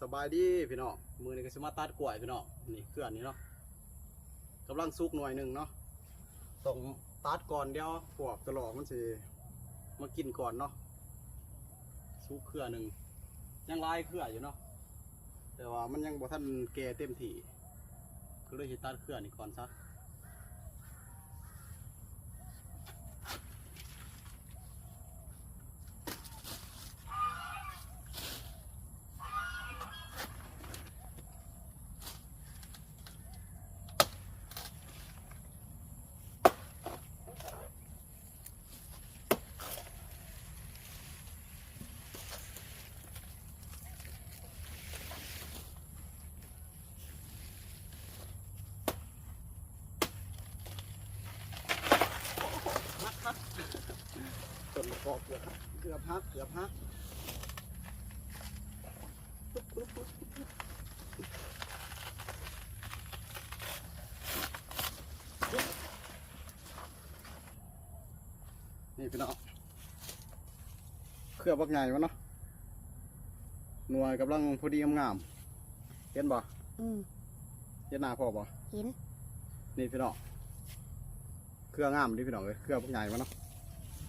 ສະບາຍດີພີ່ນ້ອງ ມື້ນີ້ກໍຊິມາຕັດກ້ວຍພີ່ນ້ອງ. ນີ້ເຄືອນີ້ເນາະ ກຳລັງສຸກໜ່ວຍໜຶ່ງເນາະ ຕ້ອງຕັດກ່ອນ ດຽວພວກກະລອກມັນຊິມາກິນກ່ອນເນາະ. ສຸກເຄືອໜຶ່ງ ຍັງຫຼາຍເຄືອຢູ່ເນາະ ແຕ່ວ່າມັນຍັງບໍ່ທັນແກ່ເຕັມທີ່ ກໍເລີຍຊິຕັດເຄືອນີ້ກ່ອນຊະ. ต้นมะกอกเกือบหัก เกือบหัก เกือบหัก นี่พี่น้อง เครือบักใหญ่มันเนาะ หน่วยกำลังพอดีงามๆ เห็นบ่? อืม เห็นหน้าพ่อบ่? เห็น นี่พี่น้อง เครืองามเด้พี่น้องเอ้ย เครือบักใหญ่มันเนาะ